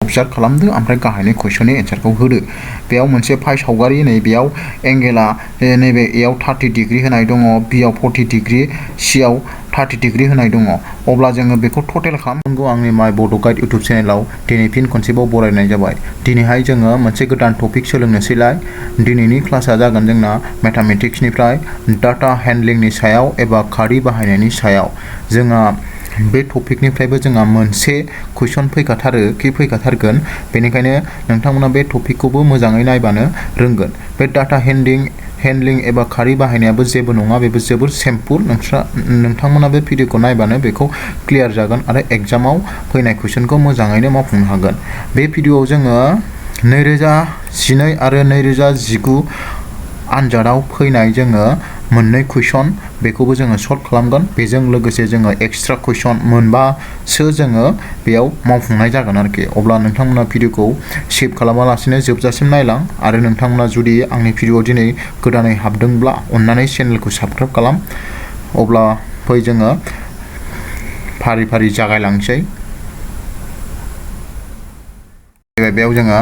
Observe खालामदो ओमफ्राय गाहायनि कुइसननि एन्सारखौ होदो। बेयाव मोनसे फाइ सावगारि नै बेयाव एंगेला नैबे एयाव 30 डिग्री होनाय दङ, बियाव 40 डिग्री, सियाव 30 डिग्री होनाय दङ। अब्ला जोङो बेखौ टटेल खालामनांगौ। आंनि माय बड' गाइड इउटुब चेनेलाव दिनै फिन खनसेबाव बरायनाय जाबाय। दिनैहाय जोङो मोनसे गोदान टपिक सोलोंनोसैलाय। दिनैनि क्लासआ जागोन जोंना मेथामेटिक्सनिफ्राय डाटा हेन्डलिंनि सायाव एबा खारि बाहायनायनि सायाव। जोंहा बे टपिकनिफ्रायबो जोंहा मोनसे कुइसन फैखाथारगोन। बेनिखायनो नोंथांमोना बे टपिकखौबो मोजाङै नायबानो रोंगोन। बे डाटा हेन्डलिं एबा खारि बाहायनायाबो जेबो नङा, बेबो जोबोर सिम्पोल। नोंथांमोना बे भिडिअखौ नायबानो बेखौ क्लियार जागोन आरो एग्जामाव फैनाय कुइसनखौ मोजाङैनो मावफुंनो हागोन। बे भिडिअआव जोङो 2012 आरो 2019 आनजादाव फैनाय जोङो मोननै कुइसन बेखौबो जोङो सल्भ खालामगोन। बेजों लोगोसे जोङो एक्सट्रा कुइसन मोनबासो जोङो बेयाव मावफुंनाय जागोन आरोखि। अब्ला नोंथांमोना भिडिअखौ सेभ खालामालासिनो जोबजासिम नायलां आरो नोंथांमोना जुदि आंनि भिडिअआव दिनै गोदानै हाबदोंब्ला अननानै चेनेलखौ साबस्क्राइब खालाम। अब्ला फै जोङो फारि फारि जागायलांसै। बेयाव जोङो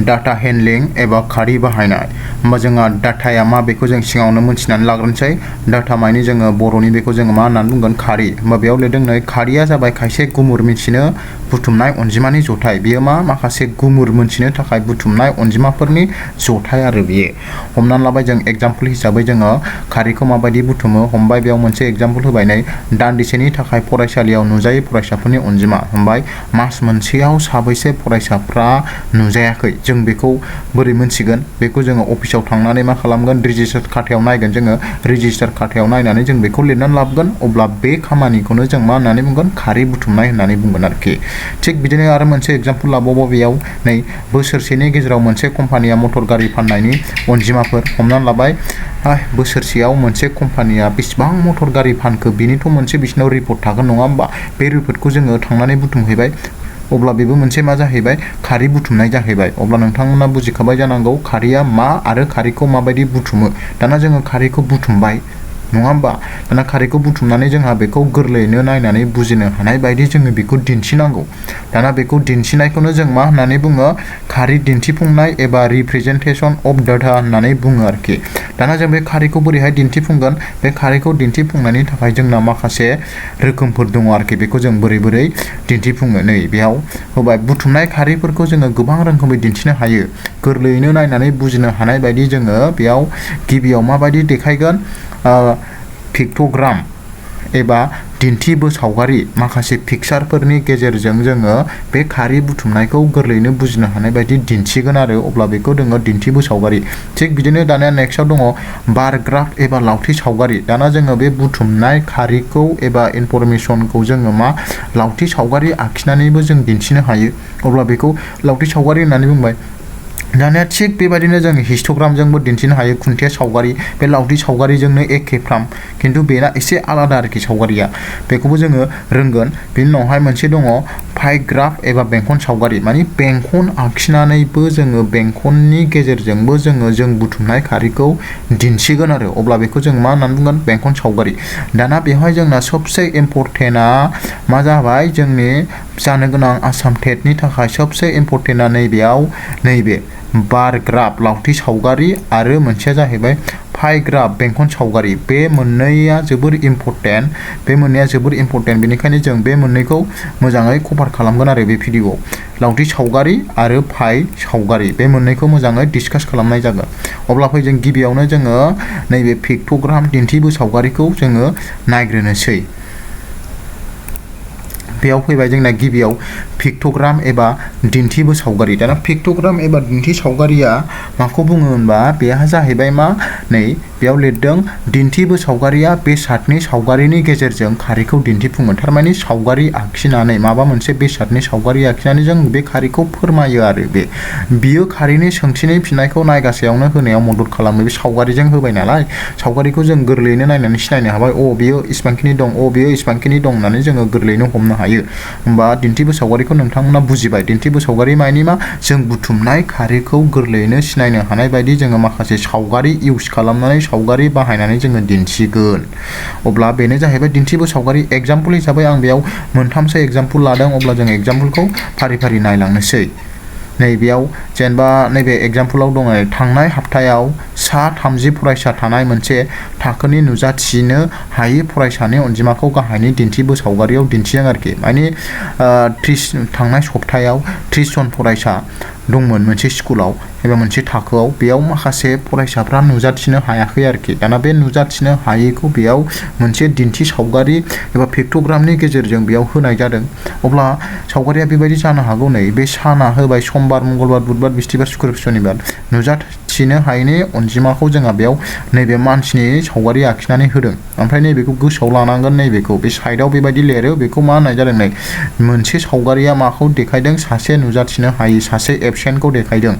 डाटा हेन्डलिं एबा खारि बाहायनाय। होमबा जोंहा डाटाया मा बेखौ जों सिगाङावनो मोनथिनानै लाग्रोनोसै। डाटा मानि जोङो बर'नि बेखौ जोङो मा होननानै बुंगोन? खारि। होमबा बेयाव लिरदों नै खारिया जाबाय खायसे गुमुर मिथिनो बुथुमनाय अनजिमानि जथाय। बेयो माखासे गुमुर मोनथिनो थाखाय बुथुमनाय अनजिमाफोरनि जथाय आरो बेयो। हमनानै लाबाय जों एग्जाम्पल हिसाबै जोङो खारिखौ माबायदि बुथुमो हमबाय। बेयाव मोनसे एग्जाम्पल होबाय नै दान्दिसेनि थाखाय फरायसालियाव नुजायै फरायसाफोरनि अनजिमा हमबाय। मास मोनसेयाव साबैसे फरायसाफ्रा नुजायाखै जों बेखौ बोरै मोनथिगोन? बेखौ जोङो अफिसाव थांनानै मा खालामगोन? रेजिस्टार खाथायाव नायगोन। जोङो रेजिस्टार खाथायाव नायनानै जों बेखौ लिरनानै लाबोगोन। अब्ला बे खामानिखौनो जों मा होननानै बुंगोन? खारि बुथुमनाय होननानै बुंगोन आरोखि। थिग बिदिनो आरो मोनसे एग्जाम्पल लाबावो। बेयाव नै बोसोरसेनि गेजेराव मोनसे कम्पानिया मटर गारि फाननायनि अनजिमाफोर हमनानै लाबाय। बोसोरसेयाव मोनसे कम्पानिया बेसेबां मटर गारि फानखो बेनिथ' मोनसे बिसिनाव रिपर्ट थागोन नङा होमबा? बे रिपर्टखौ जोङो थांनानै बुथुमहैबाय। अब्ला बेबो मोनसे मा जाहैबाय? खारि बुथुमनाय जाहैबाय। अब्ला नोंथांमोना बुजिखाबाय जानांगौ खारिया मा आरो खारिखौ माबायदि बुथुमो। दाना जोङो खारिखौ बुथुमबाय नङा होमबा? दाना खारिखौ बुथुमनानै जोंहा बेखौ गोरलैयैनो नायनानै बुजिनो हानाय बायदि जोङो बेखौ दिन्थिनांगौ। दाना बेखौ दिन्थिनायखौनो जों मा होननानै बुङो? खारि दिन्थिफुंनाय एबा रिप्रेजेन्टेसन अफ डाटा होननानै बुङो आरोखि। दाना जों बे खारिखौ बोरैहाय दिन्थिफुंगोन? बे खारिखौ दिन्थिफुंनायनि थाखाय जोंना माखासे रोखोमफोर दङ आरोखि। बेखौ जों बोरै दिन्थिफुङो नै बेयाव होबाय। बुथुमनाय खारिफोरखौ जोङो गोबां रोखोमै दिन्थिनो हायो। गोरलैयैनो नायनानै बुजिनो हानाय बायदि जोङो बेयाव गिबियाव माबायदि देखायगोन? पिक्ट'ग्राम एबा दिन्थिबो सावगारि माखासे पिकचारफोरनि गेजेरजों जोङो बे खारि बुथुमनायखौ गोरलैयैनो बुजिनो हानाय बायदि दिन्थिगोन आरो। अब्ला बेखौ दङ दिन्थिबो सावगारि। थिग बिदिनो दानिया नेक्स्टआव दङ बार ग्राफ एबा लावथि सावगारि। दाना जोङो बे बुथुमनाय खारिखौ एबा इनफरमेसनखौ जोङो मा लावथि सावगारि आखिनानैबो जों दिन्थिनो हायो। अब्ला बेखौ लावथि सावगारि होननानै बुंबाय। दानिया थिग बेबायदिनो जों हिस्ट'ग्रामजोंबो दिन्थिनो हायो। खुन्थिया सावगारि बे लावथि सावगारिजोंनो एखेफ्राम, खिन्थु बेना एसे आलादा आरोखि सावगारिया। बेखौबो जोङो रोंगोन। बेनि उनावहाय मोनसे दङ पाइ ग्राफ एबा बेंखन सावगारि। मानि बेंखन आखिनानैबो जोङो बेंखननि गेजेरजोंबो जों बुथुमनाय खारिखौ दिन्थिगोन आरो। अब्ला बेखौ जों मा होननानै बुंगोन? बेंखन सावगारि। दाना बेवहाय जोंना सबसे इम्परटेन्टआ मा जाबाय? जोंनि जानो गोनां आसाम टेटनि थाखाय सबसे इम्परटेन्टआ नैबे बार ग्राफ लावथि सावगारि आरो मोनसेया जाहैबाय पाइ ग्राफ बेंखन सावगारि। बे मोननैया जोबोर इम्परटेन्ट। बेनिखायनो जों बे मोननैखौ मोजाङै कभार खालामगोन आरो बे भिडिअआव। लावथि सावगारि आरो पाइ सावगारि बे मोननैखौ मोजाङै डिसकास खालामनाय जागोन। अब्ला फै जों गिबियावनो जोङो नैबे पिक्ट'ग्राम दिन्थिबो सावगारिखौ जोङो नायग्रोनोसै। बेयाव फैबाय जोंना गिबियाव पिक्ट'ग्राम एबा दिन्थिबो सावगारि। दाना पिक्ट'ग्राम एबा दिन्थि सावगारिया माखौ बुङो होनबा बेहा जाहैबाय मा नै बेयाव लिरदों दिन्थिबो सावगारिया बेसादनि सावगारिनि गेजेरजों खारिखौ दिन्थिफुङो। थारमाने सावगारि आखिनानै माबा मोनसे बेसादनि सावगारि आखिनानै जों बे खारिखौ फोरमायो आरो। बियो खारिनि सोंथिनि फिननायखौ नायगासेयावनो होनायाव मदद खालामो। बे सावगारिजों होबाय नालाय सावगारिखौ जों गोरलैयैनो नायनानै सिनायनो हाबाय। बेयो इसिबांखिनि दं, बेयो इसिबांखिनि दं होननानै जोङो गोरलैयैनो हमनो हायो। हायो होमबा दिन्थि सावगारिखौ नोंथांमोना बुजिबाय दिन्थि सावगारि मानि मा जों बुथुमनाय खारिखौ गोरलैयैनो सिनायनो हानाय बायदि जोङो माखासे सावगारि इउज खालामनानै सावगारि बाहायनानै जोङो दिन्थिगोन अब्ला बेनो जाहैबाय दिन्थि सावगारि एग्जाम्पल हिसाबै आं बेयाव मोनथामसो एग्जाम्पल लादों अब्ला जों एग्जाम्पलखौ फारि फारि नायलांनोसै नैबेयाव जेनेबा नैबे एग्जाम्पलाव दङ थांनाय हप्तायाव सा 30 फरायसा थानाय मोनसे थाखोनि नुजाथिनो हायै फरायसानि अनजिमाखौ गाहायनि दिन्थि सावगारियाव दिन्थिदों आरोखि माने 30 थांनाय सप्तायाव 30 जन फरायसा दंमोन मोनसे स्कुलाव एबा मोनसे थाखोआव बेयाव माखासे फरायसाफ्रा नुजाथिनो हायाखै आरोखि दाना बे नुजाथिनो हायैखौ बेयाव मोनसे दिन्थि सावगारि एबा पिक्ट'ग्रामनि गेजेरजों बेयाव होनाय जादों अब्ला सावगारिया बेबायदि जानो हागौ नै बे साना होबाय समबार मंगलबार बुधबार बिस्थिबार शुक्रबार शनिबार नुजाथिनो हायैनि अनजिमाखौ जोंहा बेयाव नैबे मानसिनि सावगारि आखिनानै होदों ओमफ्राय नैबेखौ गोसोआव लानांगोन नैबेखौ बे साइडआव बेबायदि लिरो बेखौ मा होननाय जादों नै मोनसे सावगारिया माखौ देखायदों सासे नुजाथिनो हायै सासे एबसेन्टखौ देखायदों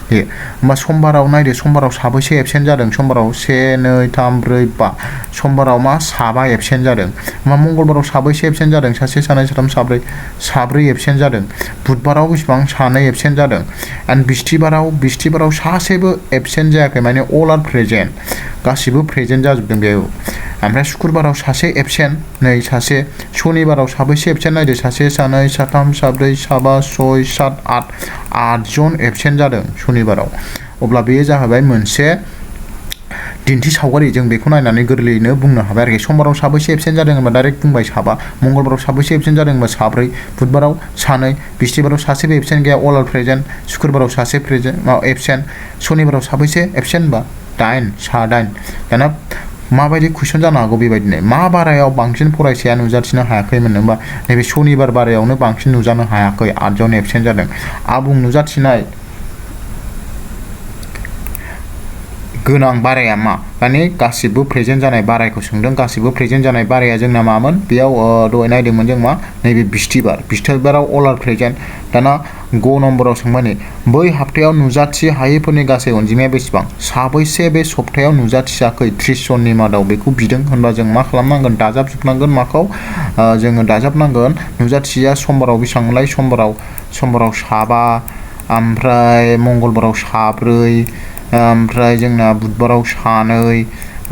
बे होमबा समबाराव नायदो समबाराव साबैसे एबसेन्ट जादों समबाराव 1 2 3 4 5 समबाराव मा साबा एबसेन्ट जादों होमबा मंगलबाराव साबैसे एबसेन्ट जादों सासे सानै साथाम साब्रै एबसेन्ट जादों बुधबाराव बेसेबां सानै एबसेन्ट जादों एन्ड बिस्थिबाराव सासेबो एबसेन्ट जायाखै माने अल आर प्रेजेन्ट गासिबो प्रेजेन्ट जाजोबदों बेयाव ओमफ्राय शुक्रबाराव सासे एबसेन्ट नै सासे शनिबाराव साबैसे एबसेन्ट नायदो सासे सानै साथाम साब्रै साबा 6 7 8 जन एबसेन्ट जादों शनिबाराव अब्ला बेयो जाहैबाय मोनसे दिन्थि सावगारि जों बेखौ नायनानै गोरलैयैनो बुंनो हाबाय आरोखि समबाराव साबैसे एबसेन्ट जादों होनबा डाइरेक्ट बुंबाय साबा मंगलबाराव साबैसे एबसेन्ट जादों होनबा साब्रै बुधबाराव सानै बिस्थिबाराव सासेबो एबसेन्ट गैया अल आर प्रेजेन्ट शुक्रबाराव सासे एबसेन्ट शनिबाराव साबैसे एबसेन्ट होनबा 8 दाना माबायदि कुइसन जानो हागौ बेबायदिनो मा बारायाव बांसिन फरायसाया नुजाथिनो हायाखैमोन होनबा नैबे शनिबार बारायावनो बांसिन नुजानो हायाखै 8 जन एबसेन्ट जादों आबुं नुजाथिनाय गोनां बाराया मा माने गासिबो प्रेजेन्ट जानाय बारायखौ सोंदों गासिबो प्रेजेन्ट जानाय बाराया जोंना मामोन बेयाव दहाय नायदोंमोन जों मा नैबे बिस्थिबाराव अल आर प्रेजेन्ट दाना ग नम्बराव सोंबाय नै बै हप्तायाव नुजाथि हायैफोरनि गासै अनजिमाया बेसेबां साबैसे बे सप्तायाव नुजाथियाखै 30 जननि मादाव बेखौ बिदों होनबा जों मा खालामनांगोन दाजाबजोबनांगोन माखौ जोङो दाजाबनांगोन नुजाथिया समबाराव बेसेबांमोनलाय समबाराव साबा ओमफ्राय मंगलबाराव साब्रै ओमफ्राय जोंना बुधबाराव सानै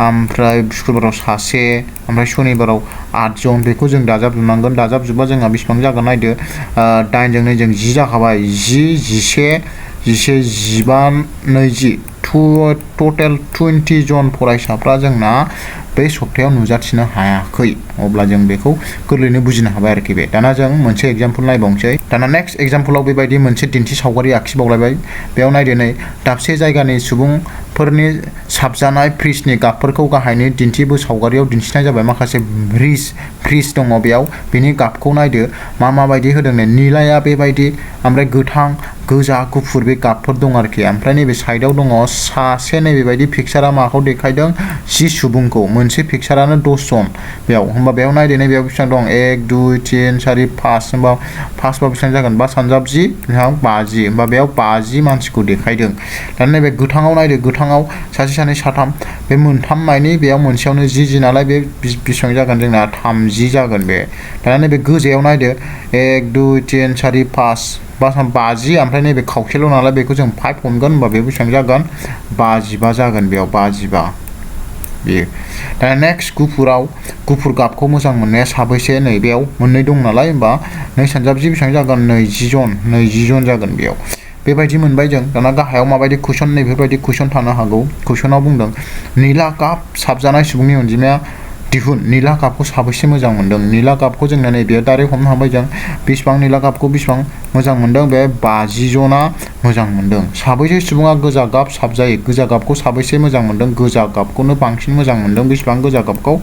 ओमफ्राय शुक्रबाराव सासे ओमफ्राय शनिबाराव 8 जन बेखौ जों दाजाबजोबनांगोन दाजाबजोबबा जोंहा बेसेबां जागोन नायदो 8 जों 9 जों 10 जाखाबाय 10 11 15 20 टटेल 20 जन फरायसाफ्रा जोंना बे सप्तायाव नुजाथिनो हायाखै अब्ला जों बेखौ गोरलैयैनो बुजिनो हाबाय आरोखि बे दाना जों मोनसे एग्जाम्पल नायबावनोसै दाना नेक्स्ट एग्जाम्पलाव बेबायदि मोनसे दिन्थि सावगारि आखिबावलायबाय बेयाव नायदो नै दाबसे जायगानि सुबुंफोरनि साबजानाय फ्रिजनि गाबफोरखौ गाहायनि दिन्थि सावगारियाव दिन्थिनाय जाबाय माखासे फ्रिज दङ बेयाव बिनि गाबखौ नायदो माबायदि होदों नै निलाया बेबायदि ओमफ्राय गोथां गोजा गुफुर बे गाबफोर दं आरोखि ओमफ्राय नैबे साइडआव दङ सासे नैबेबायदि पिक्सारा माखौ देखायदों 10 सुबुंखौ मोनसे पिक्सारानो 10 जन होमबा बेयाव नायदो नै बेयाव बेसेबां दं 1 2 3 4 5 होमबा 5 बा बेसेबां जागोन 5 सानजाब 10 50 होमबा बेयाव 50 मानसिखौ देखायदों दा नैबे गोथाङाव नायदो गोथाङाव सासे सानै साथाम बे मोनथाम मायनि बेयाव मोनसेयावनो 10 नालाय बे बेसेबां जागोन जोंना 30 जागोन बे दाना नैबे गोजायाव नायदो 1 2 3 4 5 50 ओमफ्राय नैबे खावसेल' नालाय बेखौ जों 5 हमगोन होमबा बे बेसेबां जागोन 55 जागोन बेयाव 55 बेयो दा नेक्स्ट गुफुर गाबखौ मोजां मोननाया साबैसे नै बेयाव मोननै दं नालाय होमबा 2 सानजाब 10 बेसेबां जागोन 20 जन जागोन बेयाव बेबायदि मोनबाय जों दाना गाहायाव माबायदि कुइसन नैबेबायदि कुइसन थानो हागौ कुइसनाव बुंदों निला गाब साबजानाय सुबुंनि अनजिमाया दिहुन निला गाबखौ साबैसे मोजां मोनदों निला गाबखौ जोंना नैबेयाव डाइरेक्ट हमनो हाबाय जों बेसेबां निला गाबखौ बेसेबां मोजां मोनदों बे 50 जना मोजां मोनदों साबैसे सुबुङा गोजा गाब साबजायो गोजा गाबखौ साबैसे मोजां मोनदों गोजा गाबखौनो बांसिन मोजां मोनदों बेसेबां गोजा गाबखौ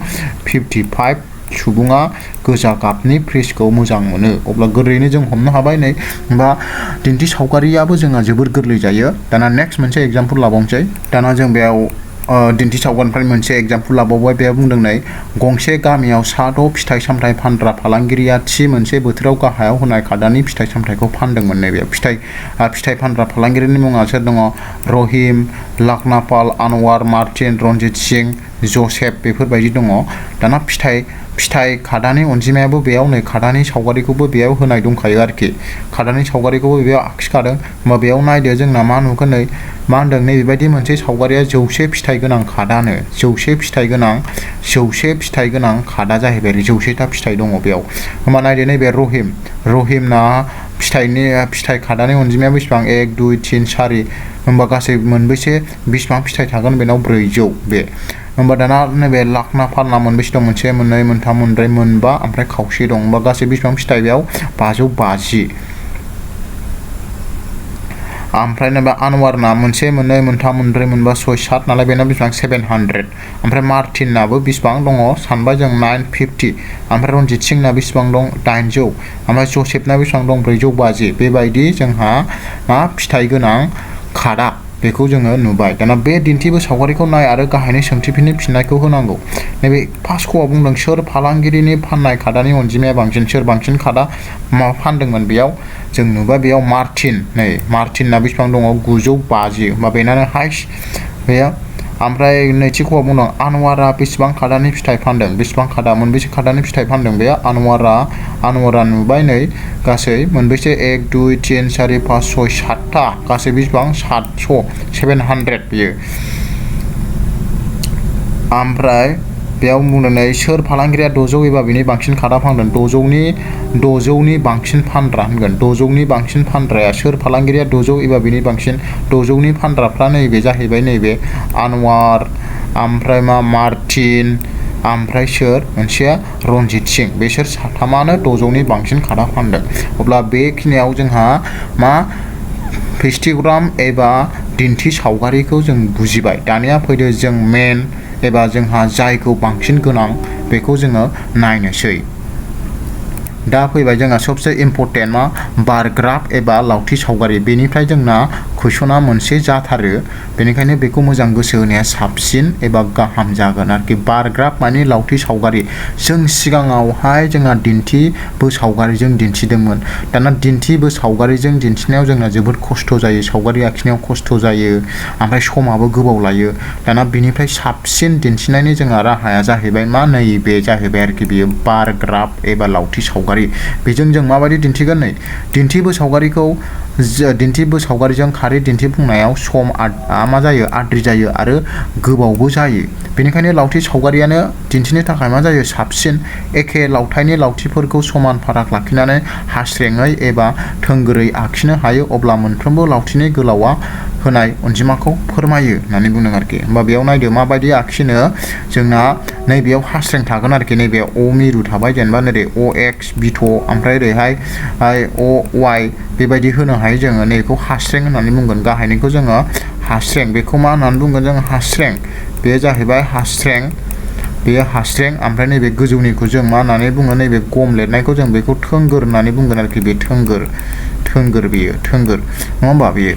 55 सुबुङा गोजा गाबनि फ्रिजखौ मोजां मोनो अब्ला गोरलैयैनो जों हमनो हाबाय नै होमबा दिन्थि सावगारियाबो जोंहा जोबोर गोरलै जायो दाना नेक्स्ट मोनसे एग्जाम्पल लाबावनोसै दाना जों बेयाव दिन्थि सावगारिनिफ्राय मोनसे एग्जाम्पल लाबावबाय बेयाव बुंदों नै गंसे गामियाव 6 फिथाइ सामथाइ फानग्रा फालांगिरिया थि मोनसे बोथोराव गाहायाव होनाय खादानि फिथाइ सामथाइखौ फानदोंमोन नैबे फिथाइ फानग्रा फालांगिरिनि मुङा सोर दङ रहिम लाखनापाल आनवार मार्टिन रनजित सिं जसेफ बेफोरबायदि दङ दाना फिथाइ खादानि अनजिमायाबो बेयाव नै खादानि सावगारिखौबो बेयाव होनाय दंखायो आरोखि खादानि सावगारिखौबो बेयाव आखिखादों होमबा बेयाव नायदो जोंना मा नुगोन नै मा होनदों नै बेबायदि मोनसे सावगारिया 100 फिथाइ गोनां खादानो 100 फिथाइ गोनां खादा जाहैबाय 100टा फिथाइ दङ बेयाव होमबा नायदो नैबे रहिमना फिथाइ खादानि अनजिमाया बेसेबां 1 2 3 4 होमबा गासै मोनबेसे बेसेबां फिथाइ थागोन बेनाव 400 बे होमबा दाना नैबे लाखना फालना मोनबेसे दं मोनसे मोननै मोनथाम मोनब्रै मोनबा ओमफ्राय खावसे दं होमबा गासै बेसेबां फिथाइ बेयाव 550 ओमफ्राय नैबे आनवारना मोनसे मोननै मोनथाम मोनब्रै मोनबा 6 7 नालाय बेना बेसेबां 700 ओमफ्राय मार्टिननाबो बेसेबां दङ सानबाय जों 950 ओमफ्राय रनजित सिंना बेसेबां दं 800 ओमफ्राय जसेफना बेसेबां दं 450 बेबायदि जोंहा मा फिथाइ गोनां खादा बेखौ जोङो नुबाय दाना बे दिन्थिबो सावगारिखौ नाय आरो गाहायनि सोंथिफिननि फिननायखौ होनांगौ नैबे फार्स्ट ख'आव बुंदों सोर फालांगिरिनि फाननाय खादानि अनजिमाया बांसिन सोर बांसिन खादा मा फानदोंमोन बेयाव जों नुबाय बेयाव मार्टिनना बेसेबां दङ 950 होमबा बेनानो हाइस्ट बेयो ओमफ्राय नैथि ख'आव बुंदों आनवारा बेसेबां खादानि फिथाइ फानदों बेसेबां खादा मोनबेसे खादानि फिथाइ फानदों बे आनवारा नुबाय नै गासै मोनबेसे 1 2 3 4 5 6 7टा गासै बेसेबां 700 बेयो ओमफ्राय बेयाव बुंदों नै सोर फालांगिरिया 600 एबा बिनि बांसिन खादा फानदों 600नि बांसिन फानग्रा होनगोन 600नि बांसिन फानग्राया सोर फालांगिरिया 600 एबा बिनि बांसिन 600नि फानग्राफ्रा नैबे जाहैबाय नैबे आनवार ओमफ्राय मार्टिन ओमफ्राय सोर मोनसेया रनजित सिं बेसोर साथामानो 600नि बांसिन खादा फानदों अब्ला बेखिनियाव जोंहा मा हिस्ट'ग्राम एबा दिन्थि सावगारिखौ जों बुजिबाय दानिया फैदो जों मेन एबा जोंहा जायखौ बांसिन गोनां बेखौ जोङो नायनोसै दा फैबाय जोंहा सबसे इम्परटेन्ट मा बार ग्राफ एबा लावथि सावगारि बेनिफ्राय जोंना कुइसना मोनसे जाथारो बेनिखायनो बेखौ मोजां गोसो होनाया साबसिन एबा गाहाम जागोन आरोखि बार ग्राफ माने लावथि सावगारि जों सिगाङावहाय जोंहा दिन्थिबो सावगारिजों दिन्थिदोंमोन दाना दिन्थिबो सावगारिजों दिन्थिनायाव जोंना जोबोद खस्थ' जायो सावगारि आखिनायाव खस्थ' जायो ओमफ्राय समाबो गोबाव लायो दाना बिनिफ्राय साबसिन दिन्थिनायनि जोंहा राहाया जाहैबाय मा नैबे जाहैबाय आरोखि बेयो बार ग्राफ एबा लावथि सावगारि बेजों जों माबायदि दिन्थिगोन नै दिन्थिबो सावगारिजों खारि दिन्थिफुंनायाव समा मा जायो आद्रि जायो आरो गोबावबो जायो बेनिखायनो लावथि सावगारियानो दिन्थिनो थाखाय मा जायो साबसिन एखे लावथायनि लावथिफोरखौ समान फाराग लाखिनानै हास्रेङै एबा थोंगोरै आखिनो हायो अब्ला मोनफ्रोमबो लावथिनि गोलावआ होनाय अनजिमाखौ फोरमायो होननानै बुंदों आरोखि होमबा बेयाव नायदो माबायदि आखिनो जोंना नैबेयाव हास्रें थागोन आरोखि नैबे अ मिरु थाबाय जेनेबा नैबे अ एक्स बिथ' ओमफ्राय ओरैहाय अ वाइ बेबायदि होनो हायो जोङो नैबेखौ हास्रें होननानै बुंगोन गाहायनिखौ जोङो हास्रें बेखौ मा होननानै बुंगोन जों हास्रें बेयो जाहैबाय हास्रें बेयो हास्रें ओमफ्राय नैबे गोजौनिखौ जों मा होननानै बुङो नैबे गम लिरनायखौ जों बेखौ थोंगोर होननानै बुंगोन आरोखि बे थोंगोर बेयो थोंगोर नङा होमबा बेयो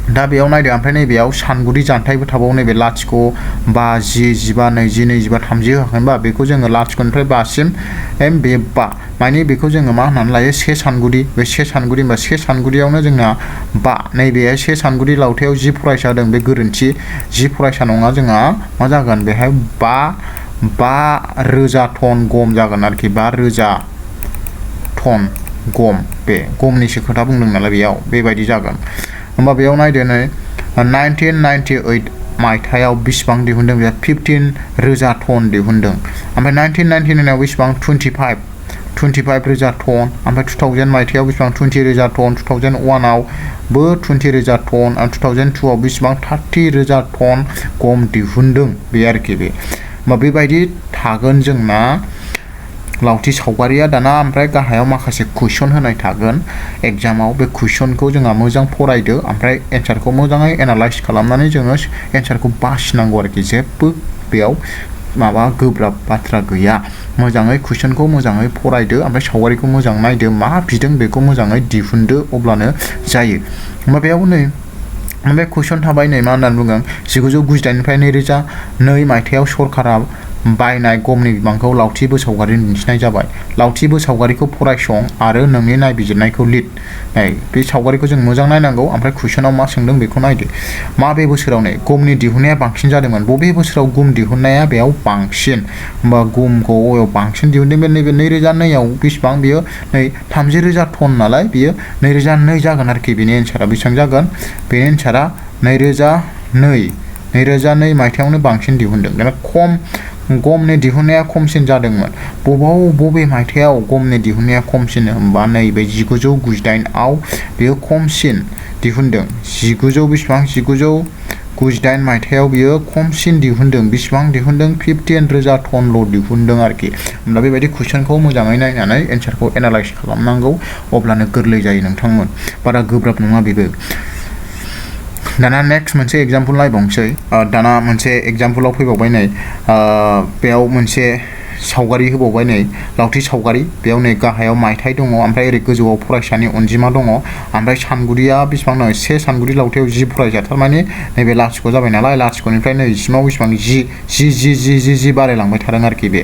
दा बेयाव नायदो ओमफ्राय नैबेयाव सानगुदि जानथायबो थाबावो नैबे लाथिख' 5 10 15 20 25 30 होखांबा बेखौ जोङो लाथिख'निफ्राय 5 सिम बे 5 माने बेखौ जोङो मा होननानै लायो से सानगुदि बे से सानगुदि होनबा से सानगुदियावनो जोंना 5 नैबे से सानगुदि लावथायाव 10 फरायसा दं बे गोरोन्थि 10 फरायसा नङा जोंहा मा जागोन बेहाय 5,000 टन गम जागोन आरोखि 5,000 टन गम बे गमनिसो खोथा बुंदों नालाय बेयाव बेबायदि जागोन होमबा बेयाव नायदो नै 1998 मायथाइयाव बेसेबां दिहुनदों बे 15,000 टन दिहुनदों ओमफ्राय 1999 आव बेसेबां 25,000 टन ओमफ्राय 2000 मायथाइयाव बेसेबां 20,000 टन 2001 आवबो 20,000 टन आरो 2002 आव बेसेबां 30,000 टन गम दिहुनदों बे आरोखि बे होमबा बेबायदि थागोन जोंना लावथि सावगारिया दाना ओमफ्राय गाहायाव माखासे कुइसन होनाय थागोन एग्जामाव बे कुइसनखौ जोंहा मोजां फरायदो ओमफ्राय एन्सारखौ मोजाङै एनालाइज खालामनानै जोङो एन्सारखौ बासिनांगौ आरोखि जेबो बेयाव माबा गोब्राब बाथ्रा गैया मोजाङै कुइसनखौ मोजाङै फरायदो ओमफ्राय सावगारिखौ मोजां नायदो मा बिदों बेखौ मोजाङै दिहुनदो अब्लानो जायो होमबा बेयाव नै ओमफ्राय कुइसन थाबाय नै मा होननानै बुङो 1998 निफ्राय 2002 मायथाइयाव सरकारा बायनाय गमनि बिबांखौ लावथि बोसावगारि दिन्थिनाय जाबाय लावथि बोसावगारिखौ फरायसं आरो नोंनि नायबिजिरनायखौ लिर बे सावगारिखौ जों मोजां नायनांगौ ओमफ्राय कुइसनाव मा सोंदों बेखौ नायदो माबे बोसोराव नै गमनि दिहुननाया बांसिन जादोंमोन बबे बोसोराव गम दिहुननाया बेयाव बांसिन होमबा गमखौ अबेयाव बांसिन दिहुनदों बे नैबे 2002 आव बेसेबां बियो नै 30,000 टन नालाय बियो 2002 जागोन आरोखि बेनि एन्सारा बेसेबां जागोन बेनि एन्सारा 2002 मायथाइयावनो बांसिन दिहुनदों दाना खम गमनि दिहुननाया खमसिन जादोंमोन बबे मायथाइयाव गमनि दिहुननाया खमसिन होनबा नैबे 1998 आव बेयो खमसिन दिहुनदों 1900 बेसेबां 1998 मायथाइयाव बियो खमसिन दिहुनदों बेसेबां दिहुनदों 15,000 टनल' दिहुनदों आरोखि होमब्ला बेबायदि कुइसनखौ मोजाङै नायनानै एन्सारखौ एनालाइज खालामनांगौ अब्लानो गोरलै जायो नोंथांमोन बारा गोब्राब नङा बेबो दाना नेक्स्ट मोनसे एग्जाम्पल नायबावनोसै दाना मोनसे एग्जाम्पलाव फैबावबाय नै बेयाव मोनसे सावगारि होबावबाय नै लावथि सावगारि बेयाव नै गाहायाव मायथाइ दङ ओमफ्राय ओरै गोजौआव फरायसानि अनजिमा दङ ओमफ्राय सानगुदिया बेसेबां दङ से सानगुदि लावथियाव 10 फरायसा थारमाने नैबे लाथिख' जाबाय नालाय लाथिख'निफ्राय नैसिमाव बेसेबां 10 बारायलांबाय थादों आरोखि बे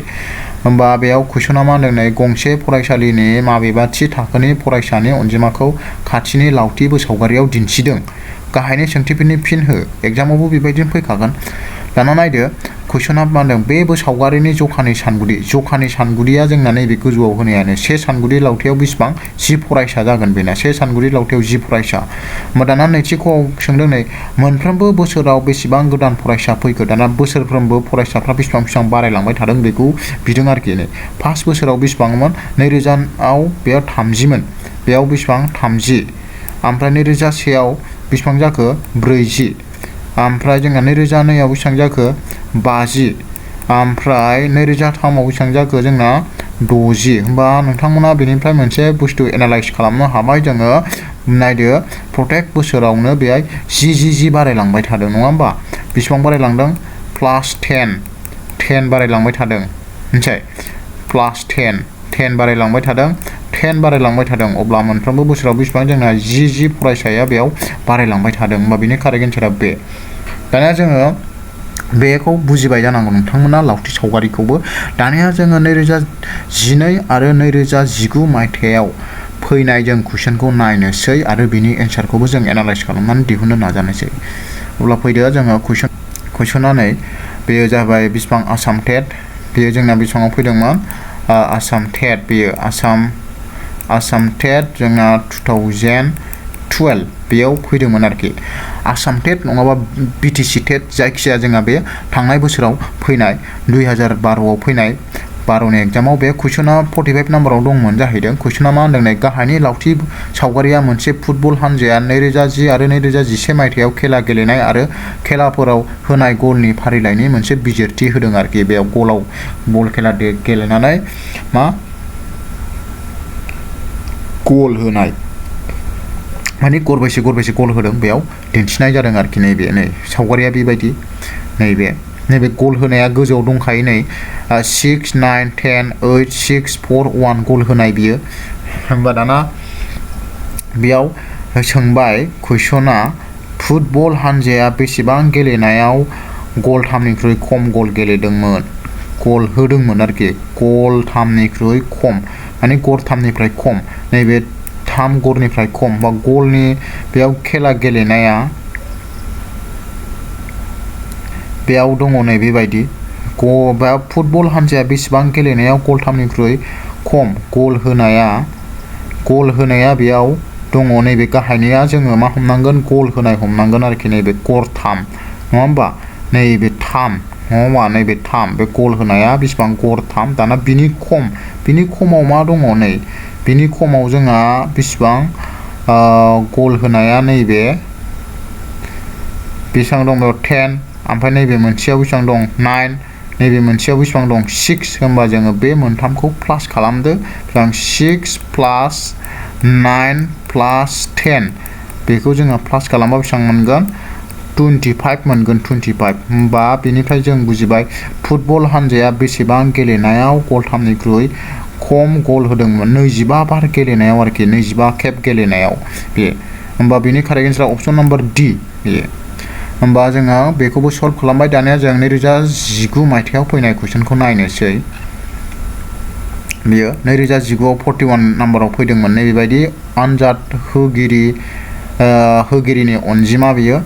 होमबा बेयाव कुइसना मा होनदों नै गंसे फरायसालिनि माबेबा थि थाखोनि फरायसानि अनजिमाखौ खाथिनि लावथि बोसावगारियाव दिन्थिदों गाहायनि सोंथिफोरनि फिन हो एग्जामावबो बेबायदिनो फैखागोन दाना नायदो कुइसना मा होनदों बे बोसावगारिनि जखानि सानगुदिया जोंना नैबे गोजौआव होनायानो से सानगुदि लावथियाव बेसेबां 10 फरायसा जागोन बेना से सानगुदि लावथियाव 10 फरायसा होमबा दाना नैथिखौ सोंदों नै मोनफ्रोमबो बोसोराव बेसेबां गोदान फरायसा फैखो दाना बोसोरफ्रोमबो फरायसाफ्रा बेसेबां बारायलांबाय थादों बेखौ बिदों आरोखि नै फार्स्ट बोसोराव बेसेबांमोन 2000 आव बेयाव 30 मोन बेयाव बेसेबां 30 ओमफ्राय 2001 आव बेसेबां जाखो 40 ओमफ्राय जोंहा 2002 आव बेसेबां जाखो 50 ओमफ्राय 2003 आव बेसेबां जाखो जोंना 60 होमबा नोंथांमोना बेनिफ्राय मोनसे बुस्थु एनालाइज खालामनो हाबाय जोङो नायदो प्रत्येक बोसोरावनो बेहाय 10 बारायलांबाय थादों नङा होमबा बेसेबां बारायलांदों +10 बारायलांबाय थादों मिथिबाय +10 बारायलांबाय थादों 10 बारायलांबाय थादों अब्ला मोनफ्रोमबो बोसोराव बेसेबां जोंना 10 फरायसाया बेयाव बारायलांबाय थादों होमबा बेनि कारेक्ट एन्सारा बे दानिया जोङो बेखौ बुजिबाय जानांगौ नोंथांमोना लावथि सावगारिखौबो दानिया जोङो 2012 आरो 2019 मायथाइयाव फैनाय जों कुइसनखौ नायनोसै आरो बिनि एन्सारखौबो जों एनालाइज खालामनानै दिहुननो नाजानोसै अब्ला फैदो जोङो कुइसना नै बेयो जाबाय बेसेबां आसाम टेट बेयो जोंना बेसेबाङाव फैदोंमोन आसाम टेट बेयो आसाम टेट जोंना 2012 बेयाव फैदोंमोन आरोखि आसाम टेट नङाबा बिटिसि टेट जायखिजाया जोंहा बे थांनाय बोसोराव फैनाय 2012 आव फैनाय 12नि एग्जामाव बे कुइसना 45 नाम्बाराव दंमोन जाहैदों कुइसना मा होनदों नै गाहायनि लावथि सावगारिया मोनसे फुटबल हानजाया 2010 आरो 2011 मायथाइयाव खेला गेलेनाय आरो खेलाफोराव होनाय गलनि फारिलाइनि मोनसे बिजिरथि होदों आरोखि बेयाव बल खेला गेलेनानै मा गल होनाय माने गरबैसे गल होदों बेयाव दिन्थिनाय जादों आरोखि नैबे नै सावगारिया बेबायदि नैबे गल होनाया गोजौआव दंखायो नै 6 9 10 8 6 4 1 गल होनाय बियो होमबा दाना बेयाव सोंबाय कुइसना फुटबल हानजाया बेसेबां गेलेनायाव गलथामनिख्रुइ खम गल गेलेदोंमोन गल होदोंमोन आरोखि गलथामनिख्रुइ खम माने गलथामनिफ्राय खम नैबे 3 गलनिफ्राय खम बा गलनि बेयाव खेला गेलेनाया बेयाव दङ नै बेबायदि फुटबल हानजाया बेसेबां गेलेनायाव गलथामनिख्रुइ खम गल होनाया बेयाव दङ नैबे गाहायनिया जोङो मा हमनांगोन गल होनाय हमनांगोन आरोखि नैबे गरथाम नङा होमबा नैबे 3 नङा नैबे 3 बे गल होनाया बेसेबां गरथाम दाना बिनि खमाव मा दङ नै बिनि खमाव जोंहा बेसेबां गल होनाया नैबे बेसेबां दं बेयाव 10 ओमफ्राय नैबे मोनसेयाव बेसेबां दं 9 नैबे मोनसेयाव बेसेबां दं 6 होनबा जोङो बे मोनथामखौ प्लास खालामदो बेसेबां 6 प्लास 9 प्लास 10 बेखौ जोङो प्लास खालामबा बेसेबां मोनगोन 25 मोनगोन 25 होमबा बेनिफ्राय जों बुजिबाय फुटबल हानजाया बेसेबां गेलेनायाव गलथामनिख्रुइ खम गल होदोंमोन 25 बार गेलेनायाव आरोखि 25 खेब गेलेनायाव बे होमबा बेनि कारेक्ट एन्सारा अपसन नाम्बार डि बे होमबा जोङो बेखौबो सल्भ खालामबाय दानिया जों 2019 मायथाइयाव फैनाय कुइसनखौ नायनोसै बियो 2019 आव 41 नाम्बाराव फैदोंमोन नैबेबायदि आनजाद होगिरिनि अनजिमा बियो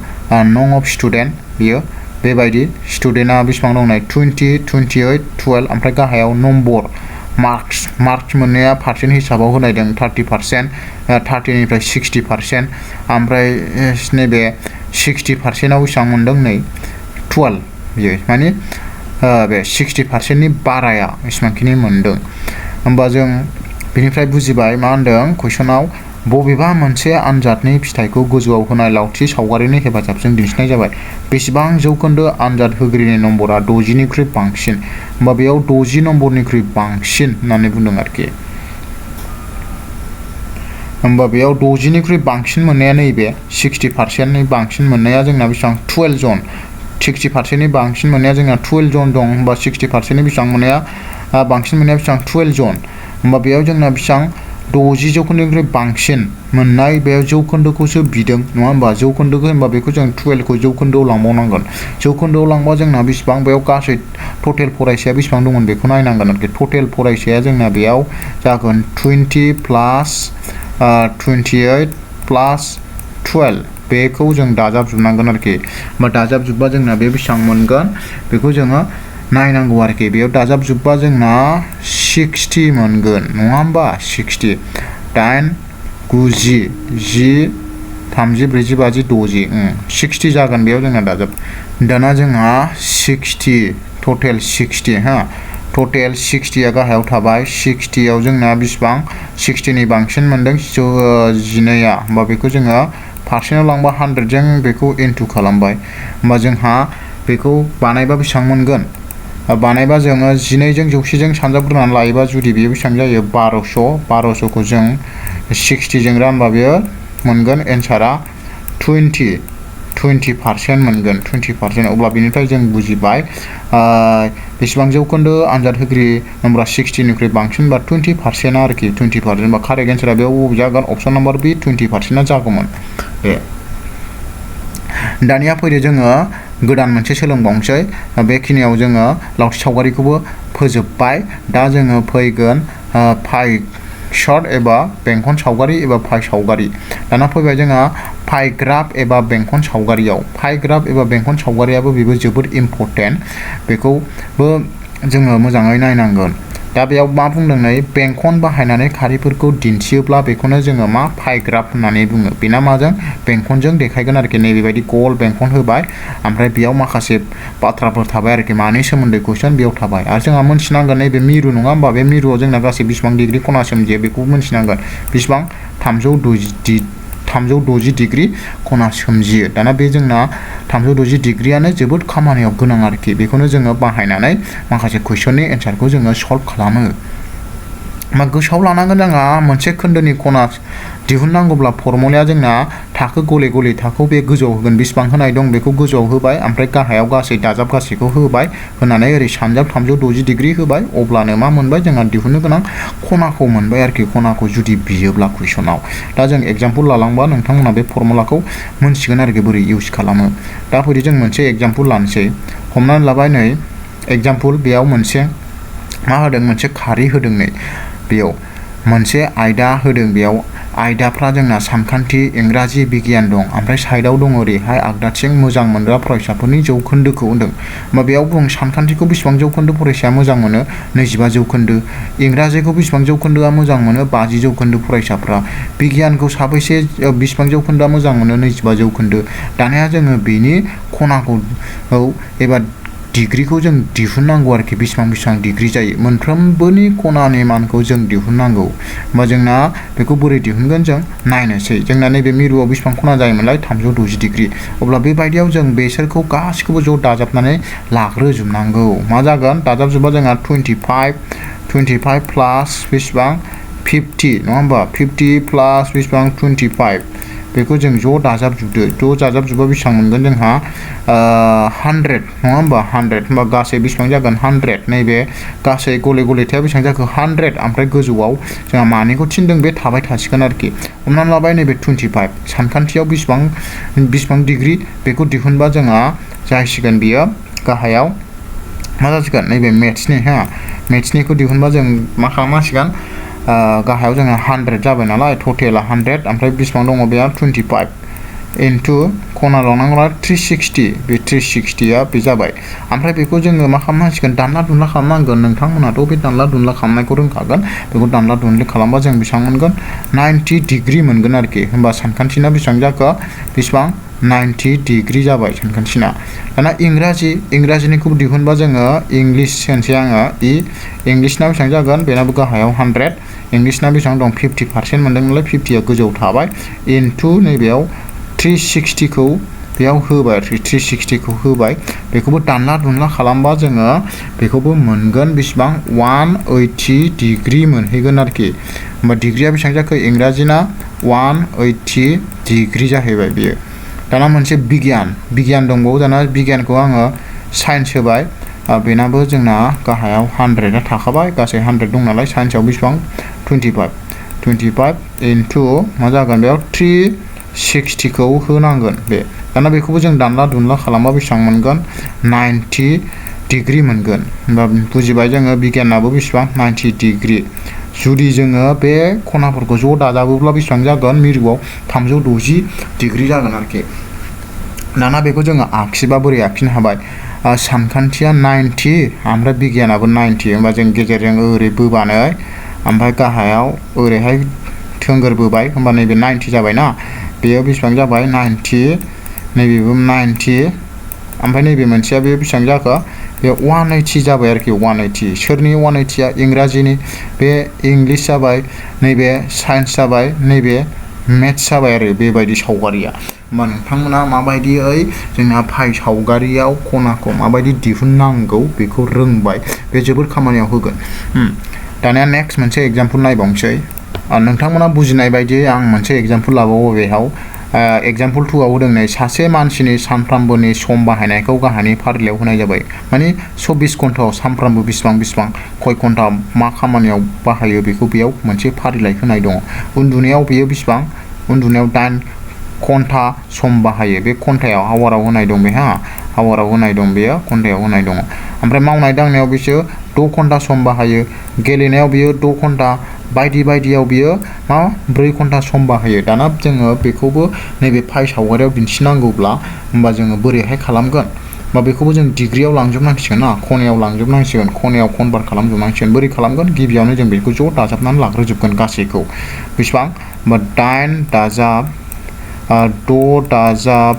नं अफ स्टुडेन्ट बियो बेबायदि स्टुडेन्टआ बेसेबां दं नाय 20 28 12 ओमफ्राय गाहायाव नम्बर मार्क्स मोननाया पार्सेन्ट हिसाबाव होनायदों 30% 30 निफ्राय 60% ओमफ्राय नैबे 60% आव बेसेबां मोनदों नै 12 बियो माने बे 60% नि बाराया बेसेबांखिनि मोनदों होमबा जों बेनिफ्राय बुजिबाय मा होनदों कुइसनाव बबेबा मोनसे आनजादनि फिथाइखौ गोजौआव होनाय लावथि सावगारिनि हेफाजाबजों दिन्थिनाय जाबाय बेसेबां जौखोन्दो आनजाद होगिरिनि नम्बरा 60 निख्रुइ बांसिन होमबा बेयाव 60 नम्बरनिख्रुइ बांसिन होननानै बुंदों आरोखि होमबा बेयाव 60 निख्रुइ बांसिन मोननाया नैबे 60% नि बांसिन मोननाया जोंना बेसेबां 12 जन 60% नि बांसिन मोननाया जोंना 12 जन दं होमबा 60% नि बेसेबां मोननाया बांसिन मोननाया बेसेबां 12 जन होमबा बेयाव जोंना बेसेबां 60 जौखोन्दोनिख्रुइ बांसिन मोननाय बे जौखोन्दोखौसो बिदों नङा होमबा जौखोन्दोखौ होनबा बेखौ जों 12 खौ जौखोन्दोआव लांबावनांगोन जौखोन्दोआव लांबा जोंना बेसेबां बेयाव गासै टटेल फरायसाया बेसेबां दंमोन बेखौ नायनांगोन आरोखि टटेल फरायसाया जोंना बेयाव जागोन 20 प्लास 28 प्लास 12 बेखौ जों दाजाबजोबनांगोन आरोखि होमबा दाजाबजोबबा जोंना बे बेसेबां मोनगोन बेखौ जोङो नायनांगौ आरोखि बेयाव दाजाबजोबबा जोंना 60 मोनगोन नङा होमबा 60 8 9 10 10 30 40 50 60 60 जागोन बेयाव जोंना दाजाब दाना जोंहा 60 टटेल 60 हा टटेल 60 आ गाहायाव थाबाय 60 आव जोंना बेसेबां 60 नि बांसिन मोनदों 12 आ होमबा बेखौ जोङो पारसेन्टआव लांबा 100 जों बेखौ इनटु खालामबाय होमबा जोंहा बेखौ बानायबा बेसेबां मोनगोन बानायबा जोङो 12 जों 100 जों सानजाबग्रोनानै लायोबा जुदि बेयो बेसेबां जायो 1200 खौ जों 60 जों रानबा बेयो मोनगोन एन्सारा 20% मोनगोन 20% अब्ला बेनिफ्राय जों बुजिबाय बेसेबां जौखोन्दो आनजाद होगिरि नम्बरा 60 निख्रुइ बांसिन बा 20% आरोखि 20% बा कारेक्ट एन्सारा बेयाव जागोन अपसन नाम्बार बि 20% जागौमोन बे दानिया फैदो जोङो गोदान मोनसे सोलोंबावनोसै बेखिनियाव जोङो लावथि सावगारिखौबो फोजोबबाय दा जोङो फैगोन पाइ चार्ट एबा बेंखन सावगारि एबा पाइ सावगारि दाना फैबाय जोंहा पाइ ग्राफ एबा बेंखन सावगारियाव पाइ ग्राफ एबा बेंखन सावगारियाबो बेबो जोबोद इम्परटेन्ट बेखौबो जोङो मोजाङै नायनांगोन दा बेयाव मा बुंदों नै बेंखन बाहायनानै खारिफोरखौ दिन्थियोब्ला बेखौनो जोङो मा पाइ ग्राफ होननानै बुङो बेना माजों बेंखनजों देखायगोन आरोखि नैबेबायदि गल बेंखन होबाय ओमफ्राय बेयाव माखासे बाथ्राफोर थाबाय आरोखि मानि सोमोन्दै कुइसन बेयाव थाबाय आरो जोंहा मोनथिनांगोन नैबे मिरु नङा होमबा बे मिरुआव जोंना गासै बेसेबां डिग्री खना सोमजियो बेखौ मोनथिनांगोन बेसेबां 360 डिग्री खना सोमजियो दाना बे जोंना 360 डिग्रीयानो जोबोद खामानियाव गोनां आरोखि बेखौनो जोङो बाहायनानै माखासे कुइसननि एन्सारखौ जोङो सल्भ खालामो मा गोसोआव लानांगोन जोंहा मोनसे खोन्दोनि खना दिहुननांगौब्ला फर्मुलाया जोंना थाखो गले गले थाखोआव बे गोजौआव होगोन बेसेबां होनाय दं बेखौ गोजौआव होबाय ओमफ्राय गाहायाव गासै दाजाब गासैखौ होबाय होनानै ओरै सानजाब 360 डिग्री होबाय अब्लानो मा मोनबाय जोंहा दिहुननो गोनां खनाखौ मोनबाय आरोखि खनाखौ जुदि बियोब्ला कुइसनाव दा जों एग्जाम्पल लालांबा नोंथांमोना बे फर्मुलाखौ मोनसिगोन आरोखि बोरै इउज खालामो दा फैदो जों मोनसे एग्जाम्पल लानोसै हमनानै लाबाय नै एग्जाम्पल बेयाव मोनसे मा होदों मोनसे खारि होदों नै बेयाव मोनसे आयदा होदों बेयाव आयदाफ्रा जोंना सानखान्थि इंराजि बिगियान दं ओमफ्राय साइडआव दङ ओरैहाय आगदाथिं मोजां मोनग्रा फरायसाफोरनि जौखोन्दोखौ होदों होमबा बेयाव बुं सानखान्थिखौ बेसेबां जौखोन्दो फरायसाया मोजां मोनो 25 जौखोन्दो इंराजिखौ बेसेबां जौखोन्दोआ मोजां मोनो 50 जौखोन्दो फरायसाफ्रा बिगियानखौ साबैसे बेसेबां जौखोन्दोआ मोजां मोनो 25 जौखोन्दो दानिया जोङो बेनि खनाखौ एबा डिग्रीखौ जों दिहुननांगौ आरोखि बेसेबां डिग्री जायो मोनफ्रोमबोनि खनानि मानखौ जों दिहुननांगौ होमबा जोंना बेखौ बोरै दिहुनगोन जों नायनोसै जोंना नैबे मिरुआव बेसेबां खना जायोमोनलाय 360 डिग्री अब्ला बेबायदियाव जों बेसोरखौ गासिखौबो ज' दाजाबनानै लाग्रोजोबनांगौ मा जागोन दाजाबजोबबा जोंहा 25 प्लास बेसेबां 50 नङा होमबा 50 प्लास बेसेबां 25 बेखौ जों ज' दाजाबजुबदो ज' दाजाबजुबा बेसेबां मोनगोन जोंहा 100 नङा होमबा 100 होमबा गासै बेसेबां जागोन 100 नैबे गासै गले गलेथाया बेसेबां जाखो 100 ओमफ्राय गोजौआव जोंहा मानिखौ थिनदों बे थाबाय थासिगोन आरोखि हमनानै लाबाय नैबे 25 सानखान्थियाव बेसेबां डिग्री बेखौ दिहुनबा जोंहा जाहैसिगोन बियो गाहायाव मा जासिगोन नैबे मेथ्सनिखौ दिहुनबा जों मा खालामनांसिगोन गाहायाव जोंहा 100 जाबाय नालाय टटेला 100 ओमफ्राय बेसेबां दङ बेयाव 25 इनटु खना लानांगौला 360 बे 360आ बे जाबाय ओमफ्राय बेखौ जोङो मा खालामनांसिगोन दानला दुनला खालामनांगोन नोंथांमोनाथ' बे दानला दुनला खालामनायखौ रोंखागोन बेखौ दानला दुनलि खालामबा जों बेसेबां मोनगोन 90 डिग्री मोनगोन आरोखि होमबा सानखान्थिना बेसेबां जाखो बेसेबां 90 डिग्री जाबाय सानखान्थिना दाना इंराजिनिखौ दिहुनबा जोङो इंलिश होनसै आङो इंलिशना बेसेबां जागोन बेनाबो गाहायाव 100 इंलिशना बेसेबां दं 50% मोनदों नालाय 50आ गोजौआव थाबाय इनटु नैबेयाव 360 खौ बेयाव होबाय 360 खौ होबाय बेखौबो दानला दुनला खालामबा जोङो बेखौबो मोनगोन बेसेबां 180 डिग्री मोनहैगोन आरोखि होमबा डिग्रीया बेसेबां जाखो इंराजिना 180 डिग्री जाहैबाय बियो दाना मोनसे बिगियान दंबावो दाना बिगियानखौ आङो साइन्स होबाय बेनाबो जोंना गाहायाव 100आ थाखाबाय गासै 100 दं नालाय साइन्सआव बेसेबां 25 इनटु मा जागोन बेयाव 360 खौ होनांगोन बे दाना बेखौबो जों दानला दुनला खालामबा बेसेबां मोनगोन 90 डिग्री मोनगोन होमबा बुजिबाय जोङो बिगियानाबो बेसेबां 90 डिग्री जुदि जोङो बे खनाफोरखौ ज' दाजाबोब्ला बेसेबां जागोन मिरुआव 360 डिग्री जागोन आरोखि दाना बेखौ जोङो आखिबा बोरै आखिनो हाबाय सानखान्थिया 90 ओमफ्राय बिगियानाबो 90 होमबा जों गेजेरजों ओरै बोबानै ओमफ्राय गाहायाव ओरैहाय थोंगोर बोबाय होमबा नैबे 90 जाबायना बेयाव बेसेबां जाबाय 90 नैबेबो 90 ओमफ्राय नैबे मोनसेया बे बेसेबां जाखो बे 180 जाबाय आरोखि 180 सोरनि 180आ इंराजिनि बे इंलिश जाबाय नैबे साइन्स जाबाय नैबे मेथ्स जाबाय आरो बेबायदि सावगारिया होमबा नोंथांमोना माबायदियै जोंना पाइ सावगारियाव खनाखौ माबायदि दिहुननांगौ बेखौ रोंबाय बे जोबोद खामानियाव होगोन दानिया नेक्स्ट मोनसे एग्जाम्पल नायबावनोसै नोंथांमोना बुजिनाय बायदियै आं मोनसे एग्जाम्पल लाबावो बेयाव एग्जाम्पल 2 आव होदों नै सासे मानसिनि सानफ्रामबोनि सम बाहायनायखौ गाहायनि फारिलाइयाव होनाय जाबाय माने 24 घन्टायाव सानफ्रामबो बेसेबां खय घन्टा मा खामानियाव बाहायो बेखौ बेयाव मोनसे फारिलाइ होनाय दङ उन्दुनायाव बेयो बेसेबां उन्दुनायाव 8 घन्टा सम बाहायो बे घन्टायाव आवाराव होनाय दं बेहा आवाराव होनाय दं बेयो घन्टायाव होनाय दङ ओमफ्राय मावनाय दांनायाव बिसोर 6 घन्टा सम बाहायो गेलेनायाव बियो 6 घन्टा बायदियाव बियो 4 घन्टा सम बाहायो दाना जोङो बेखौबो नैबे पाइ सावगारियाव दिन्थिनांगौब्ला होमबा जोङो बोरैहाय खालामगोन होमबा बेखौबो जों डिग्रीयाव लांजोबनांसिगोन ना खनायाव लांजोबनांसिगोन खनायाव कनभार्ट खालामजोबनांसिगोन बोरै खालामगोन गिबियावनो जों बेखौ ज' दाजाबनानै लाग्रोजोबगोन गासैखौ बेसेबां होमबा 8 दाजाब 6 दाजाब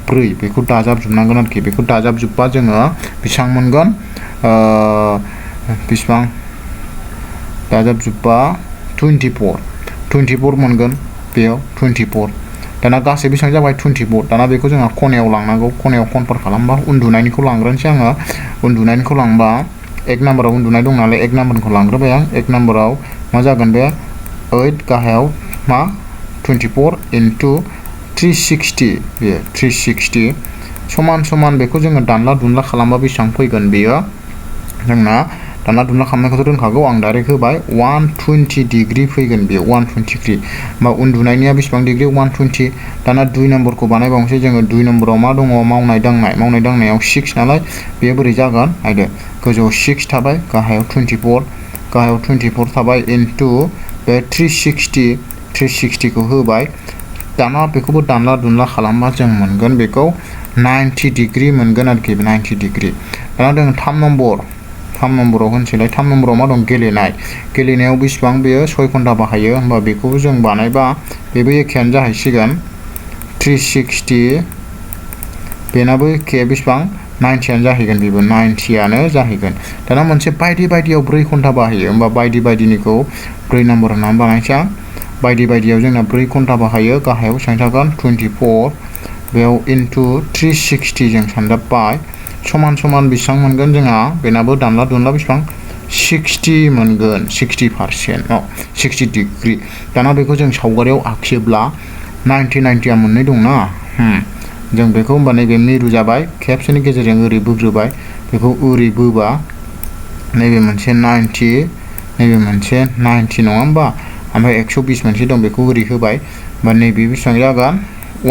4 बेखौ दाजाबजोबनांगोन आरोखि बेखौ दाजाबजोबबा जोङो बेसेबां मोनगोन बेसेबां दाजाबजोबबा 24 मोनगोन बेयाव 24 दाना गासै बेसेबां जाबाय 24 दाना बेखौ जोंहा खनायाव लांनांगौ खनायाव कनभार्ट खालामबा उन्दुनायनिखौ लांग्रोनोसै आङो उन्दुनायनिखौ लांबा 1 नाम्बाराव उन्दुनाय दं नालाय 1 नाम्बारखौ लांग्रोबाय आं 1 नाम्बाराव मा जागोन बे 8 गाहायाव मा 24 इनटु 360 बेयो 360 समान बेखौ जोङो दानला दुनला खालामबा बेसेबां फैगोन बेयो जोंना दानला दुनला खालामनायखौथ' रोंखागौ आं डाइरेक्ट होबाय 120 डिग्री फैगोन बेयो 120 डिग्री होमबा उन्दुनायनिया बेसेबां डिग्री 120 दाना 2 नम्बरखौ बानायबावनोसै जोङो 2 नम्बराव मा दङ मावनाय दांनायाव 6 नालाय बेयो बोरै जागोन नायदो गोजौआव 6 थाबाय गाहायाव 24 थाबाय इनटु बे 360 खौ होबाय दाना बेखौबो दानला दुनला खालामबा जों मोनगोन बेखौ 90 डिग्री मोनगोन आरोखि 90 डिग्री दाना जों 3 नम्बराव होनसैलाय 3 नम्बराव मा दं गेलेनायाव बेसेबां बेयो 6 घन्टा बाहायो होमबा बेखौबो जों बानायबा बेबो एखेयानो जाहैसिगोन 360 बेनाबो एखे बेसेबां 90 आनो जाहैगोन बेबो 90 आनो जाहैगोन दाना मोनसे बायदियाव 4 घन्टा बाहायो होमबा बायदिनिखौ 4 नम्बर होननानै बानायसै बायदियाव जोंना 4 घन्टा बाहायो गाहायाव बेसेबां जागोन 24 बेयाव इनटु 360 जों सानजाबबाय समान बेसेबां मोनगोन जोंहा बेनाबो दानला दुनला बेसेबां 60 मोनगोन 60% 60 डिग्री दाना बेखौ जों सावगारियाव आखियोब्ला 90 आ मोननै दंना जों बेखौ होनबा नैबे मिरु जाबाय खेबसेनि गेजेरजों ओरै बोग्रोबाय बेखौ ओरै बोबा नैबे मोनसे 90 नैबे मोनसे 90 नङा होमबा ओमफ्राय 120 मोनसे दं बेखौ ओरै होबाय बा नैबे बेसेबां जागोन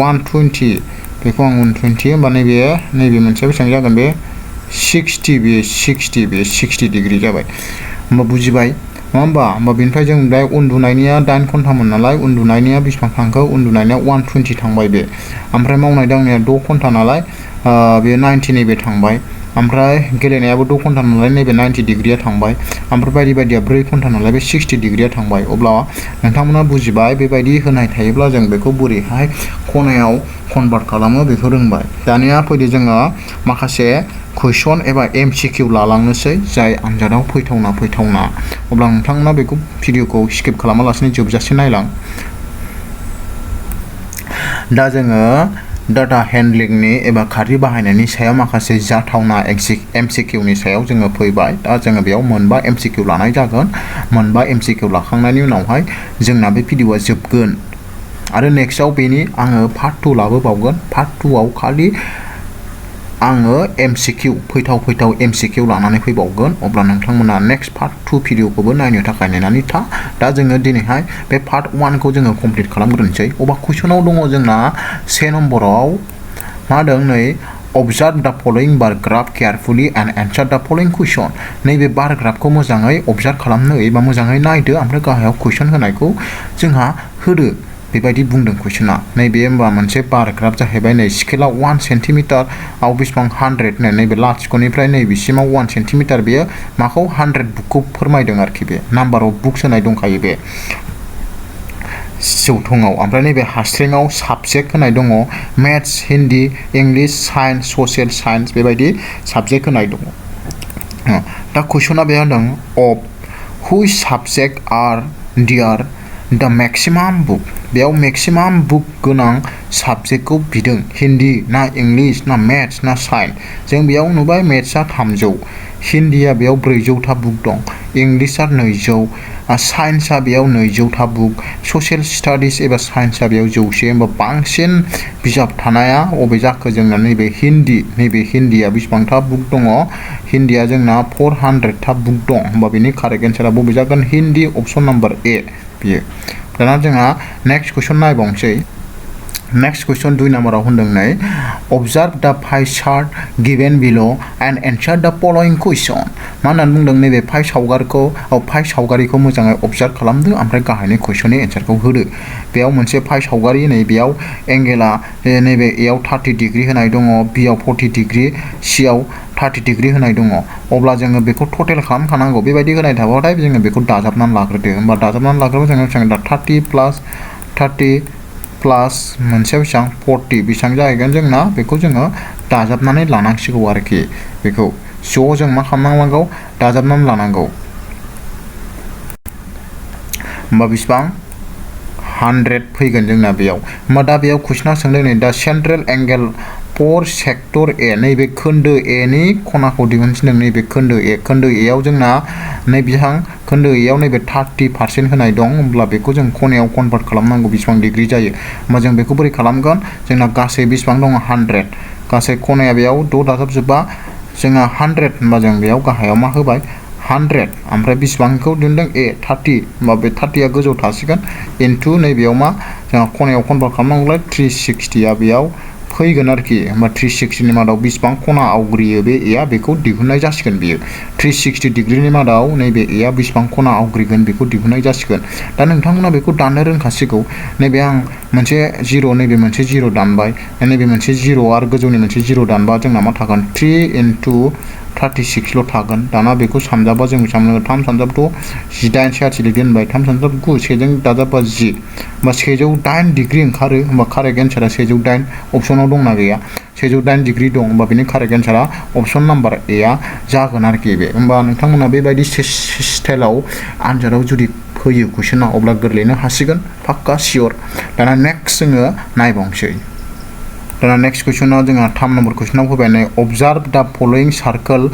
120 बेखौ आं 120 होनबा नैबे मोनसे बेसेबां जागोन बे 60 डिग्री जाबाय होमबा बुजिबाय नङा होमबा बेनिफ्राय जों दा उन्दुनायनिया 8 घन्टामोन नालाय उन्दुनायनिया बेसेबां थांखो उन्दुनायनिया 120 थांबाय बे ओमफ्राय मावनाय दांनाया 6 घन्टा नालाय बे 90 नैबे थांबाय ओमफ्राय गेलेनायाबो 6 घन्टा नालाय नैबे 90 डिग्रीया थांबाय ओमफ्राय बायदि बायदिया 4 घन्टा नालाय बे 60 डिग्रीया थांबाय अब्ला नोंथांमोना बुजिबाय बेबायदि होनाय थायोब्ला जों बेखौ बोरैहाय खनायाव कनभार्ट खालामो बेखौ रोंबाय दानिया फैदो जोङो माखासे कुइसन एबा MCQ लालांनोसै जाय आनजादाव फैथावना अब्ला नोंथांमोना बेखौ भिडिअखौ स्किप खालामालासिनो जोबजासे नायलां दा जोङो डाटा हेन्डलिंनि एबा खारि बाहायनायनि सायाव माखासे जाथावना MCQनि सायाव जोङो फैबाय दा जोङो बेयाव मोनबा MCQ लानाय जागोन मोनबा MCQ लाखांनायनि उनावहाय जोंना बे भिडिअआ जोबगोन आरो नेक्स्टआव बेनि आङो पार्ट 2 लाबोबावगोन पार्ट 2 आव खालि आङो MCQ फैथाव MCQ लानानै फैबावगोन अब्ला नोंथांमोना नेक्स्ट पार्ट 2 भिडिअखौबो नायनो थाखाय नेनानै था दा जोङो दिनैहाय बे पार्ट 1 खौ जोङो कमप्लिट खालामग्रोनोसै अब्ला कुइसनाव दङ जोंना 1 नम्बराव मा दं नै observe the following bar graph carefully and answer the following question नैबे बार ग्राफखौ मोजाङै observe खालामनो एबा मोजाङै नायदो ओमफ्राय गाहायाव कुइसन होनायखौ जोंहा होदो बेबायदि बुंदों कुइसना नैबे होनबा मोनसे बार ग्राफ जाहैबाय नै स्केलाव 1 सेन्टिमिटार आव बेसेबां 100 नैबे लाथिख'निफ्राय नैबेसिमाव 1 सेन्टिमिटार बेयो माखौ 100 बुकखौ फोरमायदों आरोखि बे नाम्बार अफ बुक्स होनाय दंखायो बे जौथुङाव ओमफ्राय नैबे हास्ट्रिङाव साबजेक्ट होनाय दङ maths Hindi English science social science बेबायदि साबजेक्ट होनाय दङ दा कुइसना बे होदों of which subject are there the maximum book बेयाव मेक्सिमाम बुक गोनां साबजेक्टखौ बिदों हिन्दी ना इंलिश ना मेथ्स ना साइन्स जों बेयाव नुबाय मेथ्सआ 300 हिन्दीया बेयाव 400 बुक दं इंलिशआ 200 साइन्सआ बेयाव 200 बुक ससियेल स्टाडिज एबा साइन्सआ बेयाव 100 होनबा बांसिन बिजाब थानाया अबे जाखो जोंना नैबे हिन्दीया बेसेबांथा बुक दङ हिन्दीया जोंना 400 बुक दं होनबा बेनि कारेक्ट एन्सारा बबे जागोन हिन्दी अपसन नाम्बार ए बियो दाना जोंहा नेक्स्ट कुइसन नायबावनोसै नेक्स्ट कुइसन 2 नम्बराव होनदों नै observe the pie chart given below and answer the following question मा होननानै बुंदों नैबे पाइ सावगारिखौ मोजाङै observe खालामदो ओमफ्राय गाहायनि कुइसननि एन्सारखौ होदो बेयाव मोनसे पाइ सावगारि नै बेयाव एंगेला नैबे एयाव 30 डिग्री होनाय दङ बियाव 40 डिग्री सियाव 30 डिग्री होनाय दङ अब्ला जोङो बेखौ टटेल खालामखानांगौ बेबायदि होनाय थाबाथाय जोङो बेखौ दाजाबनानै लाग्रोदो होमबा दाजाबनानै लाग्रोबा जोङो 30 प्लास मोनसे बेसेबां 40 बेसेबां जाहैगोन जोंना बेखौ जोङो दाजाबनानै लानांसिगौ आरोखि बेखौ ज' जों मा खालामनांगौ दाजाबनानै लानांगौ होमबा बेसेबां 100 फैगोन जोंना बेयाव होमबा दा बेयाव कुइसना सोंदों नै दा central angle for sector A नैबे खोन्दो ए नि खनाखौ दिहुनसिनदों नैबे खोन्दो ए आव जोंना नैबेहां खोन्दो ए आव नैबे 30% होनाय दं होमब्ला बेखौ जों खनायाव कनभार्ट खालामनांगौ बेसेबां डिग्री जायो होमबा जों बेखौ बोरै खालामगोन जोंना गासै बेसेबां दङ 100 गासै खनाया बेयाव 6 दाजाबजोबा जोंहा 100 होमबा जों बेयाव गाहायाव मा होबाय 100 ओमफ्राय बेसेबांखौ दिहुनदों ए 30 होमबा बे 30 आ गोजौ थासिगोन इनटु नैबेयाव मा जोंहा खनायाव कनभार्ट खालामनांगौलाय 360 आ बेयाव फैगोन आरोखि होमबा 360 नि मादाव बेसेबां खना आवग्रियो बे ए आ बेखौ दिहुननाय जासिगोन बियो 360 डिग्रीनि मादाव नैबे ए आ बेसेबां खना आवग्रिगोन बेखौ दिहुननाय जासिगोन दा नोंथांमोना बेखौ दाननो रोंखासिगौ नैबे आं मोनसे 0 नैबे मोनसे 0 दानबाय नैबे मोनसे 0 आरो गोजौनि मोनसे 0 दानबा जोंना मा थागोन 3 into 36 ल' थागोन दाना बेखौ सानजाबा जों साननो 3 सानजाब 6 18 से आथिलि दोनबाय 3 सानजाब 9 सेजों दाजाबा 10 होमबा 108 डिग्री ओंखारो होमबा कारेक्ट एन्सारा 108 अपसनाव दंना गैया 108 डिग्री दं होमबा बेनि कारेक्ट एन्सारा अपसन नाम्बार ए आ जागोन आरोखि बे होमबा नोंथांमोना बेबायदि स्टाइलाव आनजादाव जुदि फैयो कुइसना अब्ला गोरलैनो हासिगोन पाक्का सियर दाना नेक्स्ट जोङो नायबावनोसै दाना नेक्स्ट कुइसनाव जोंहा 3 नम्बर कुइसनाव फैबाय नै observe the following circle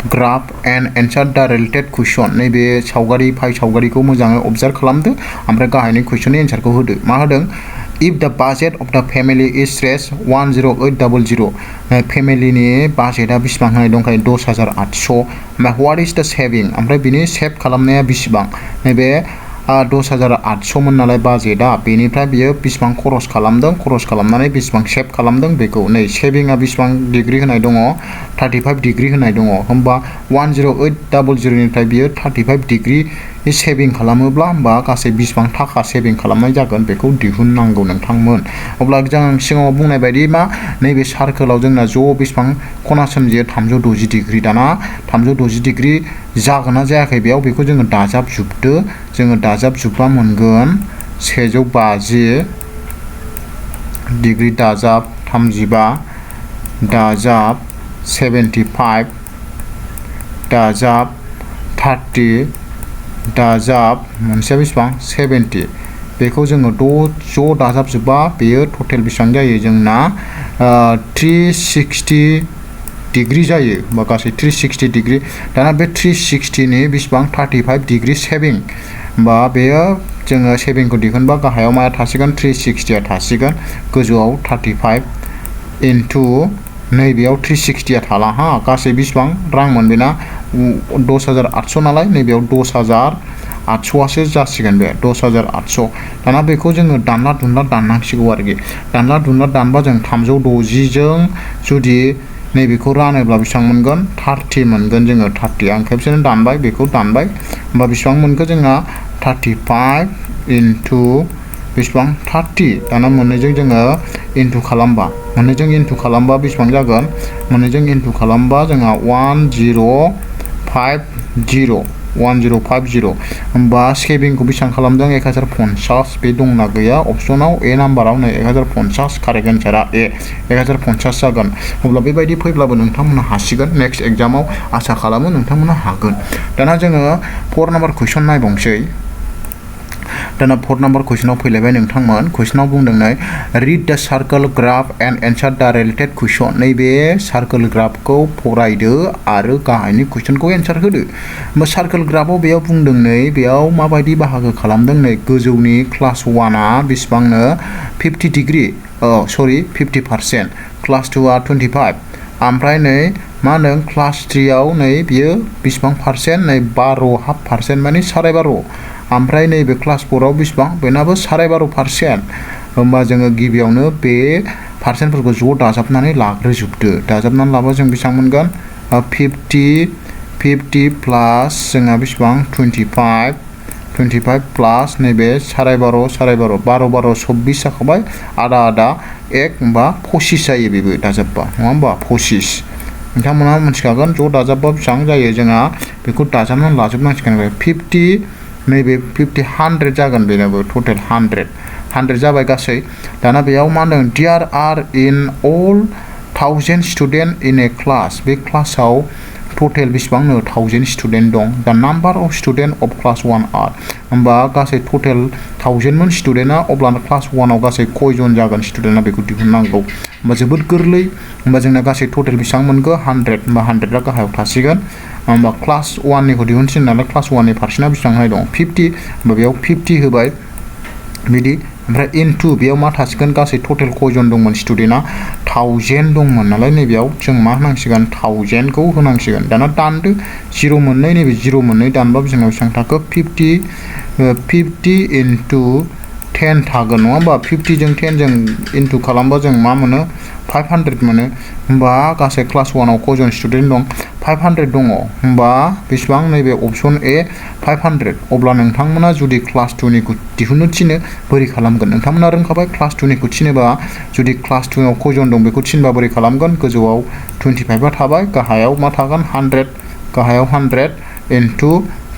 graph and answer the related कुइसन नैबे सावगारि फाइ सावगारिखौ मोजाङै अबजार्भ खालामदो ओमफ्राय गाहायनि कुइसननि एन्सारखौ होदो मा होदों if the budget of the family is 10800 फेमिलिनि बाजेटआ बेसेबां होनाय दंखायो 10800 ओमफ्राय what is the saving ओमफ्राय बिनि सेभ खालामनाया बेसेबां नैबे 10800 मोन नालाय बाजेटआ बेनिफ्राय बियो बेसेबां खरस खालामदों खरस खालामनानै बेसेबां सेभ खालामदों बेखौ नै सेभिंआ बेसेबां डिग्री होनाय दङ 35 डिग्री होनाय दङ होमबा 10800 निफ्राय बियो 35 डिग्री सेभिं खालामोब्ला होमबा गासै बेसेबां थाखा सेभिं खालामनाय जागोन बेखौ दिहुननांगौ नोंथांमोन अब्ला जों सिगाङाव बुंनाय बायदि मा नैबे सार्कोलाव जोंना ज' बेसेबां खना सोमजियो 360 डिग्री दाना 360 डिग्री जागोन ना जायाखै बेयाव बेखौ जोङो दाजाबजुबदो जोङो दाजाबजुबबा मोनगोन 150 डिग्री दाजाब 35 दाजाब 75 दाजाब 30 दाजाब मोनसेया बेसेबां 70 बेखौ जोङो ज' दाजाबजुबबा बेयो टटेल बेसेबां जायो जोंना 360 डिग्री जायो बा गासै 360 डिग्री दाना बे 360 नि बेसेबां 35 डिग्री सेभिं बा बेयो जोङो सेभिंखौ दिहुनबा गाहायाव मा थासिगोन 360 आ थासिगोन गोजौआव 35 इनटु नैबेयाव 360 आ थाला हा गासै बेसेबां रांमोन बेना 10800 नालाय नैबेयाव 10800 जासिगोन बे 10800 दाना बेखौ जोङो दानला दुनला दाननांसिगौ आरोखि दानला दुनला दानबा जों 360 जों जुदि नैबेखौ रानोब्ला बेसेबां मोनगोन 30 मोनगोन जोङो 30 आं खेबसेनो दानबाय बेखौ दानबाय होमबा बेसेबां मोनखो जोंहा 35 इनटु बेसेबां 30 दाना मोननैजों जोङो इनटु खालामबा मोननैजों इनटु खालामबा बेसेबां जागोन मोननैजों इनटु खालामबा जोंहा 1050 होमबा सेभिंखौ बेसेबां खालामदों 1050 बे दंना गैया अपसनाव ए नाम्बाराव नै 1050 कारेक्ट एन्सारा ए 1050 जागोन अब्ला बेबायदि फैब्लाबो नोंथांमोना हासिगोन नेक्स्ट एग्जामाव आसा खालामो नोंथांमोना हागोन दाना जोङो 4 नाम्बार कुइसन नायबावनोसै दाना 4 नाम्बार कुइसनाव फैलायबाय नोंथांमोन कुइसनाव बुंदों नै read the circle graph and answer the related कुइसन नैबे सार्कल ग्राफखौ फरायदो आरो गाहायनि कुइसनखौ एन्सार होदो होमबा सार्कल ग्राफआव बेयाव बुंदों नै बेयाव माबायदि बाहागो खालामदों नै गोजौनि क्लास 1 आ बेसेबांनो 50 डिग्री 50% क्लास 2 आ 25 ओमफ्राय नै मा होनदों क्लास 3 आव नै बियो बेसेबां पारसेन्ट नै 12.5% माने 12.5 ओमफ्राय नैबे क्लास 4 आव बेसेबां बेनाबो 12.5% होमबा जोङो गिबियावनो बे पारसेन्टफोरखौ ज' दाजाबनानै लाग्रोजोबदो दाजाबनानै लाबा जों बेसेबां मोनगोन 50 प्लास जोंहा बेसेबां 25 प्लास नैबे 12.5 24 जाखाबाय आदा 1 होमबा 25 जायो बेबो दाजाबबा नङा होमबा 25 नोंथांमोना मिथिखागोन ज' दाजाबबा बेसेबां जायो जोंहा बेखौ दाजाबनानै लाजोबनांसिगोन 50 नैबे 50 100 जागोन बेनाबो टटेल 100 जाबाय गासै दाना बेयाव मा होनदों there are in all 1000 student in a class बे क्लासाव टटेल बेसेबांनो 1000 स्टुडेन्ट दं the number of student of class 1 are होमबा गासै टटेल 1000 मोन स्टुडेन्टआ अब्ला क्लास 1 आव गासै कयजन जागोन स्टुडेन्टआ बेखौ दिहुननांगौ होमबा जोबोद गोरलै होमबा जोंना गासै टटेल बेसेबां मोनखो 100 होमबा 100 आ गाहायाव थासिगोन होमबा क्लास 1 निखौ दिहुनसिन नालाय क्लास 1 नि पारसेन्टआ बेसेबां होनाय दं 50 होमबा बेयाव 50 होबाय बिदि ओमफ्राय इनटु बेयाव मा थासिगोन गासै टटेल कयजन दंमोन स्टुडेन्टआ 1000 दंमोन नालाय नैबेयाव जों मा होनांसिगोन 1000 खौ होनांसिगोन दाना दानदो 0 मोननै नैबे 0 मोननै दानबा जोंना बेसेबां थाखो 50 इनटु 10 थागोन नङा होमबा 50 जों 10 जों इनटु खालामबा जों मा मोनो 500 मोनो होमबा गासै क्लास 1 आव कयजन स्टुडेन्ट दं 500 दङ होमबा बेसेबां नैबे अपसन ए 500 अब्ला नोंथांमोना जुदि क्लास 2 निखौ दिहुननो थिनो बोरै खालामगोन नोंथांमोना रोंखाबाय क्लास 2 निखौ थिनोबा जुदि क्लास 2 आव कयजन दं बेखौ थिनबा बोरै खालामगोन गोजौआव 25 आ थाबाय गाहायाव मा थागोन 100 गाहायाव 100 इनटु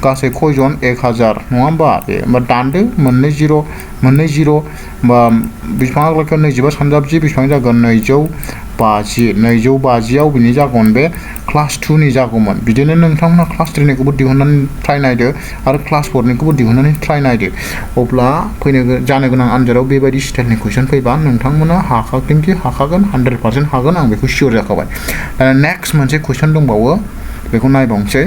गासै कयजन 1000 नङा होमबा होमबा दानदो मोननै 0 होमबा बेसेबां आगोलखौ 25 सानजाबजि बेसेबां जागोन 250 आव बिनि जागोन बे क्लास 2 नि जागौमोन बिदिनो नोंथांमोना क्लास 3 निखौबो दिहुननानै ट्राइ नायदो आरो क्लास 4 निखौबो दिहुननानै ट्राइ नायदो अब्ला जानो गोनां आनजादाव बेबायदि स्टाइलनि कुइसन फैबा नोंथांमोना हाखागोन 100% हागोन आं बेखौ सियर जाखाबाय नेक्स्ट मोनसे कुइसन दंबावो बेखौ नायबावनोसै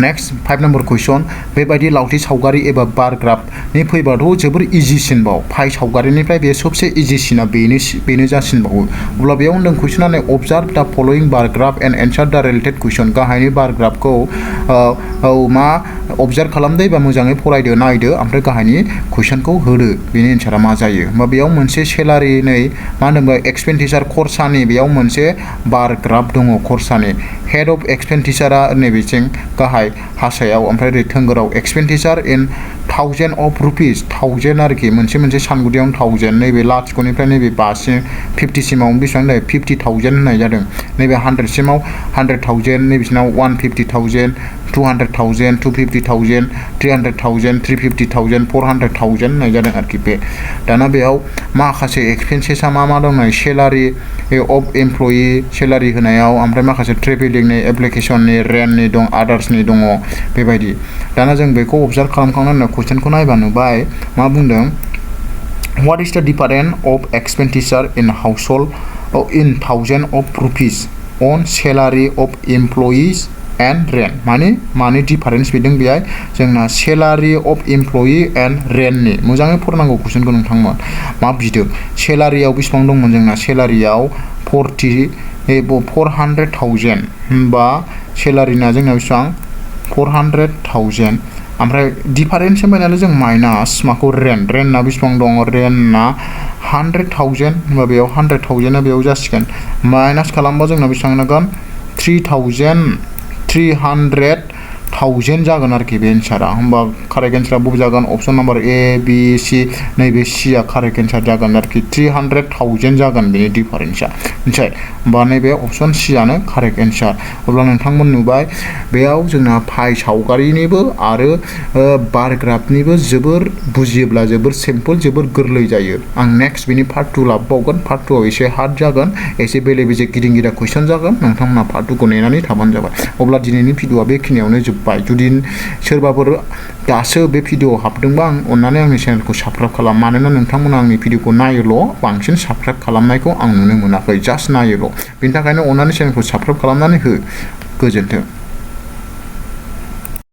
नेक्स्ट 5 नम्बर कुइसन बेबायदि लावथि सावगारि एबा बार ग्राफनि फैबाथ' जोबोर इजिसिनबाव फाइ सावगारिनिफ्राय बे सबसे इजिसिना बेनो जासिनबावो अब्ला बेयाव होनदों कुइसना नै अबजार्भ द following bar graph and answer the related कुइसन गाहायनि बार ग्राफखौ मा अबजार्भ खालामदो एबा मोजाङै फरायदो नायदो ओमफ्राय गाहायनि कुइसनखौ होदो बेनि एन्सारा मा जायो होमबा बेयाव मोनसे सेलारि नै मा होनदोंबा एक्सपेन्डिचार खरसानि बेयाव मोनसे बार ग्राफ दङ खरसानि हेड अफ एक्सपेन्डिचारा नैबेथिं गाहाय हासायाव ओमफ्राय ओरै थोंगोराव एक्सपेन्डिचार इन 1000 अफ रुपिस 1000 आरोखि मोनसे सानगुदियावनो 1000 नैबे लाथिख'निफ्राय नैबे 5 50 सिमाव बेसेबां जायो 50,000 होननाय जादों नैबे 100 सिमाव 100,000 नैबेसिनाव 150,000 200,000 250,000 300,000 350,000 400,000 होननाय जादों आरोखि बे दाना बेयाव माखासे एक्सपेन्सेसा मा दं नै सेलारि अफ एमप्लयि सेलारि होनायाव ओमफ्राय माखासे ट्रेभेलिंनि एप्लिकेशननि रेन्टनि दं आदार्सनि दङ बेबायदि दाना जों बेखौ अबजार्भ खालामखांनायनि उनाव कुइसनखौ नायबा नुबाय मा बुंदों What is the difference of expenditure in household in 1000 of rupees on salary of employees and rent माने डिफारेन्स फैदों बेहाय जोंना सेलारि अफ एमप्लयि एन्ड रेन्टनि मोजाङै फरायनांगौ कुइसनखौ नोंथांमोन मा बिदों सेलारियाव बेसेबां दंमोन जोंना सेलारियाव 400,000 होमबा सेलारिना जोंना बेसेबां 400,000 ओमफ्राय डिफारेन्स होनबाय नालाय जों माइनास माखौ रेन्टना बेसेबां दं रेन्टना 100,000 होमबा बेयाव 100,000 बेयाव जासिगोन माइनास खालामबा जोंना बेसेबां जागोन 3,300,000 जागोन आरोखि बे एन्सारा होमबा कारेक्ट एन्सारा बबे जागोन अप्शन नम्बर ए बि सि नैबे सिया कारेक्ट एन्सार जागोन आरोखि 300,000 जागोन बेनि डिफारेन्सआ मिथिबाय होमबा नैबे अप्शन सियानो कारेक्ट एन्सार अब्ला नोंथांमोन नुबाय बेयाव जोंना फाइ सावगारिनिबो आरो बार ग्राफनिबो जोबोर बुजियोब्ला जोबोर सिम्पल जोबोर गोरलै जायो आं नेक्स्ट बेनि पार्ट 2 लाबोबावगोन पार्ट 2 आव एसे हार्ड जागोन एसे बेले बेजे गिदिं गिदा कुइसन जागोन नोंथांमोना पार्ट 2 खौ नेनानै थाबानो जाबाय अब्ला दिनैनि भिडिअआ बेखिनियावनो जोब्बाय जुदि सोरबाफोर दासो बे भिडिअआव हाबदोंबा आं अन्नानै आंनि चेनेलखौ साबस्क्राइब खालाम मानोना नोंथांमोना आंनि भिडिअखौ नायोल' बांसिन साबस्क्राइब खालामनायखौ आं नुनो मोनाखै जास्ट नायोल' बेनि थाखायनो अन्नानै चेनेलखौ साबस्क्राइब खालामनानै हो गोजोन्थों